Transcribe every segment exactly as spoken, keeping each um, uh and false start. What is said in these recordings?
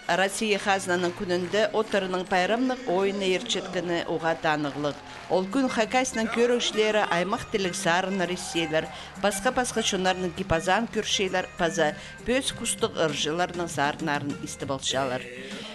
Россия хазнаның кӱнінде От ырының пайрамнығ ойыны иртчеткені уғаа танығлығ. Ол кӱн Хакасияның кӧрігҷілері аймах тіліг сарыннар истелер, пасха-пасха чоннарның кип-азаан кӧрчелер паза пӧзік устығ ырҷыларның сарыннарын истіп алчалар.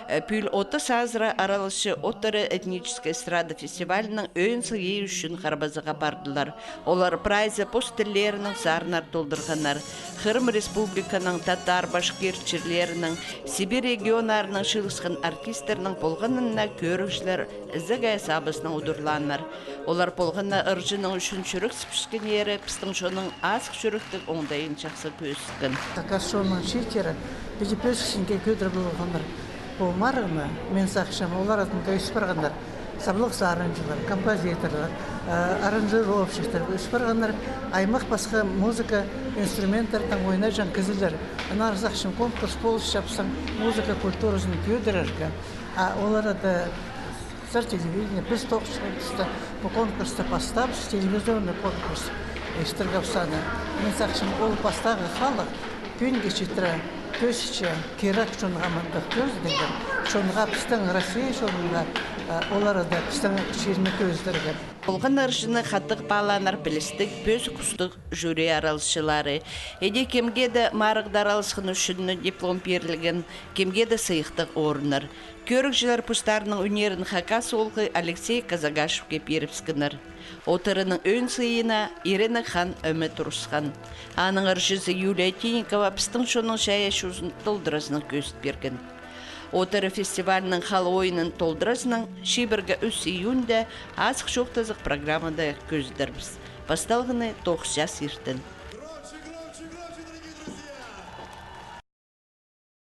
Э, пӱӱл отыс азыра араласчы От ыры этническай эстрада фестивалінің ӧӧн сыйы ӱчӱн Харбазарға пардылар. Олар прайзы пос тіллерінең сарыннар толдырғаннар. Хырым Республиканың, татар, башкир чирлерінің, Сибирь регионнарынаң чыылысхан артистернің полғанына кӧрігҷілер ізіг ай сабызынаң удурлааннар. Олар полған на ырҷының ӱчӱн чӱрексіпчеткеннері пістің чонның азых чӱректіг оңдайын чахсы кӧзіткен. Хакас чонның чииттері піди пӧзік синге кӧдіріп алғаннар. Пу марығны, мин сағынчам, олар адында ӧс парғаннар саблығ сарынҷылар, композиторлар, э, аранжировщиктер ӧс парғаннар, аймах пасха музыка инструменттернең ойнаҷаң кізілер. Аннаңар сағынчам, конкурс полысча пістің музыка культуразын кӧдірерге. А олар ада сар телевидение, піс тоғысчылар пісті пу конкурста пастабыс, телевизионный конкурс истерге пісті. Мин сағынчам, ол пастағы халых пӱӱнге читіре кӧзітче, кирек чонға мындағ кӧзідіглер, чонға, пістің Россия чонына, э, олар ада пістің чирні кӧзідерге. Полған ырҷыны хатығ паалааннар пілістіг, пӧзік устығ жюри араласчылары. Іди кемге дее марығда араласханы ӱчӱн диплом пирілген, кемге дее сыйыхтығ орыннар. Кӧрігҷілер постарының ӱннерін хакас оолғы Алексей Казагашевке пирібіскеннер. От ырының ӧӧн сыйына Ирина Хан ӧме турысхан. Аның ырҷызы Юлия Тинникова пістің чонның чайаачызын толдыразынаң кӧзіт пирген. От ыры фестивалінің хал ойынын толдыразынаң чибіргі ӱс июньда азых чоохтазығ программада кӧзідербіс. Пасталғаны тоғыс час иртен.